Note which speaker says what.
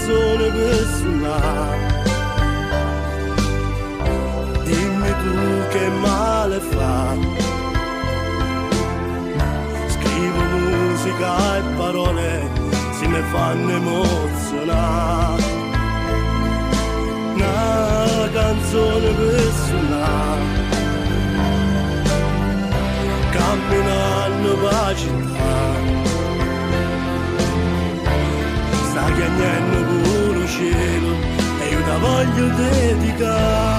Speaker 1: Canzone per suonare. Dimmi tu che male fa. Scrivo musica e parole si me fanno emozionare. Una canzone per suonare. Camminando pa' città. Sta chiagnendo pure il cielo e io te voglio dedicare.